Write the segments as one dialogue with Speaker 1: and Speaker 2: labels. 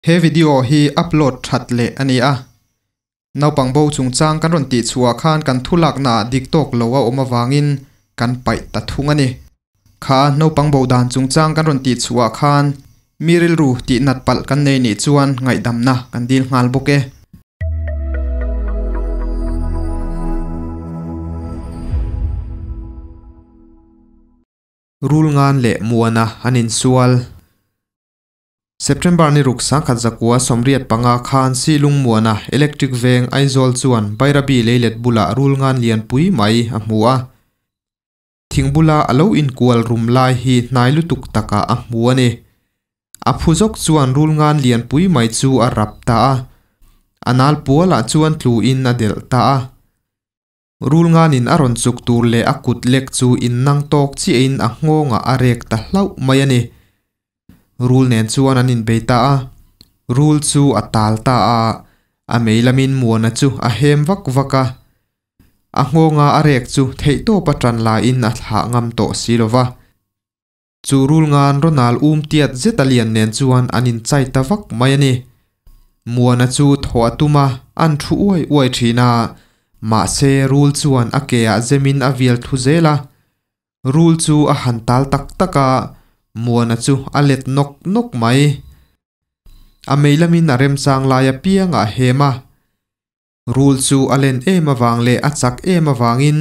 Speaker 1: He video hi upload that leh a ni a. Naupang bo chungchang kan rawn tih chhuah khan kan thu laknaah dik tawk lo a awm avangin kan paih ta thung a ni. Kha naupang bo dan chungchang kan rawn tih chhuah khan mi rilru tih nat palh kan nei nih chuan ngaihdamna kan dil nghal bawk e. Rulngan leh Muana an insual. September ni ruk 1985 khan Silungmuana Electric Veng Aizawl chuan Bairabi leilet bulah rulngan lianpui mai a hmu a. Thing bula a lo inkual rum lai hi hnai lutuk takah a hmu a ni. A phu zawk chuan rulngan lianpui mai chu a rap ta a. A nal pualah chuan tluin a delh ta a. Rulnganin a rawn chuk tur leh a kut lek chu innang tawk chiahin a nghawngah a rek ta hlauh mai a ni. Rul nen chuan an inbei ta a, rul chu a tal ta a, a mei lamin Muana chu a hem vak vak a. A nghawnga a rek chu theihtawp a tan laiin a thlah ngam tawh si lo va. Chu rul ngan Ronald um tiat zet a lian nen chuan an inchai ta vak mai a ni. Muana chu thaw a tum a, an thu uai uai thin a, mahse rul chuan a ke ah zemin a vial thu zel a. Rul chu a han tal tak tak a, Muana chu a let nawk nawk mai. A mei lamin a remchang lai apiang a hem a. Rul chu a len em avang leh a chak em avangin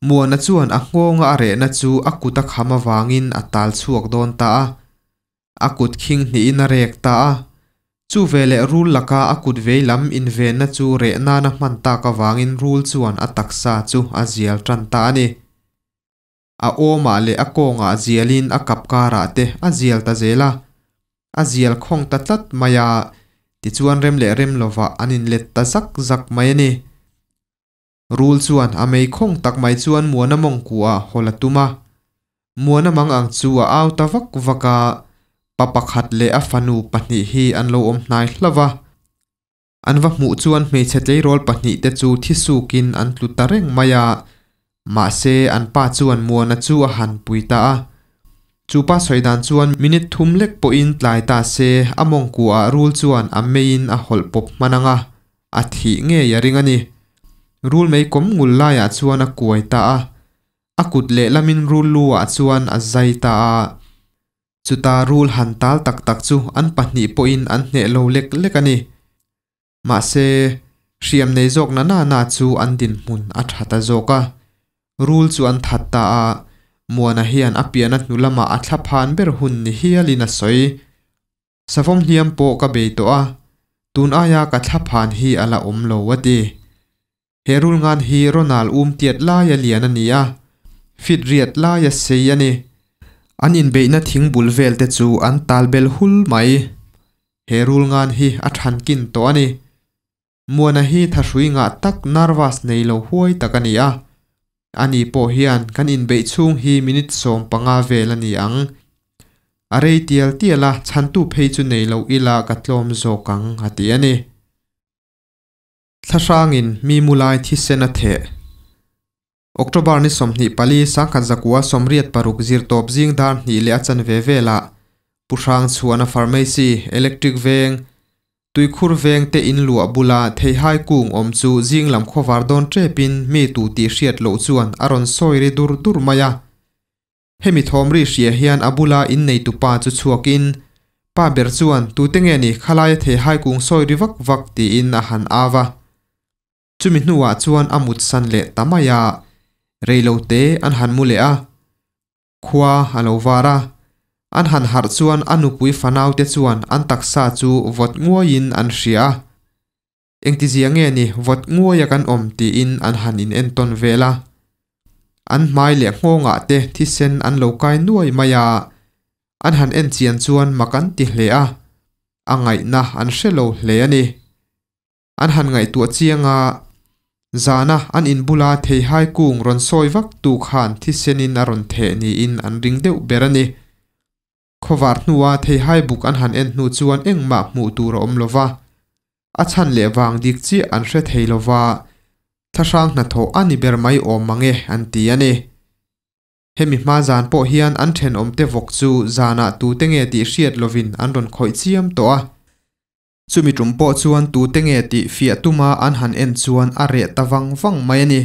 Speaker 1: Muana chuan a nghawnga a rehna chu a kut a kham avangin a tal chhuak dawn ta a. A kut khing hnihin a rek ta a. Chu veleh rul laka a kut vei lam invenna chu reh nana hman tak avangin rul chuan a taksa chu a zial tan ta a ni. A awmah leh a kawngah zialin a kap karah te a zial ta zel a, a zial khawng ta tlat mai a, tichuan rem leh rem lovah an inlet ta zak zak mai a ni. Rul chuan a mei khawng tak mai chuan Muana mawngkuah hawl a tum a, Muana mang ang chu a au ta vak vak a, pa pakhat leh a fanu pahnih hi an lo awm hnai hlauh a. An va hmuh chuan hmeichhe tleirawl pahnihte chu thi sukin an tlu ta reng mai a, mahse an pa chuan Muana chu a han pui ta a. Chu pa sawi dan chuan minute thum lek pawhin tlai ta se a mawngkuah rul chuan a meiin a hawlh pawp hman ang a, a thih ngei a ring a ni. Rul mei kawm ngul laiah chuan a kuai ta a, a kut lehlamin rul lu ah chuan a zai ta a. Chuta rul han tal tak tak chu an pahnih pawhin an hneh lo lek lek a ni. Mahse, hriam nei zawk na na na chu an dinhmun a tha ta zawk a. Rul chu an that ta a, Muana hian a pian a hnu lamah a thla phan ber hun ni hialin a sawi. Savawm hliam pawh ka bei tawh a, tun aia ka thla phan hi a la awm lo a ti. He rulngan hi Ronald um tiat laia lian a ni a, fit riat laia sei a ni. An inbeihna thing bul vel te chu an tal bel hul mai. He rulngan hi a thankin tawh a ni. Muana hi thahrui ngah tak nervous nei lo huai tak a ni a. Ani pawh hian kan inbeih chhung hi minute 15 vel a ni ang. A rei tial tial a, chhantu phei chu nei lo ila ka tlawm zawk ang a ti a ni. Thlahrangin mi mu lai thisen a theh. October ni 24 1986 zirtawp zing dar hnih leh a chanve velah Pu Hrang chhuahna Pharmacy, Electric Veng, Tuikhur Veng te in luah bula theihai kung awm chu zing lam khawvar dawn tepin mi tu tih hriat loh chuan a rawn sawi ri dur dur mai a. Hemi thawm ri hria hian a bula inneitu pa chu chhuakin, Pa ber chuan, Tute nge ni, khalaia thei hai kung sawi ri vak vak, tiin a han au a. Chumi hnuah chuan a mutsan leh ta mai a, reilote an han mu leh a. Khua a lo var a, an han harh chuan a nupui fanaute chuan an taksa chu vawt nguaiin an hria a. Engtizia nge ni vawt nguaia kan awm tiin an han in entawn vel a. An hmai leh nghawngah te thisen an lo kai nuai mai a, an han en chian chuan mak an ti hle a, a ngaihna an hre lo hle a ni. An han ngaihtuah chiang a, zana an in bula theihai kung rawn sawi vak tu khan thisenin a rawn theh niin an ring deuh ber a ni. Khawvar hnua theihai buk an han en hnu chuan engmah hmuh tur a awm lo va, a chhan leh vang dik chiah an hre thei lo va, thlahrang hnathawh a ni ber mai awm mang e an ti a ni. Hemi hma zan pawh hian an thenawmte vawk chu zanah tute nge tih hriat lovin an rawn khawih chiam tawh a. Chumi tum pawh chuan tute nge tih fiah tuma an han en chuan a reh ta vang vang mai a ni.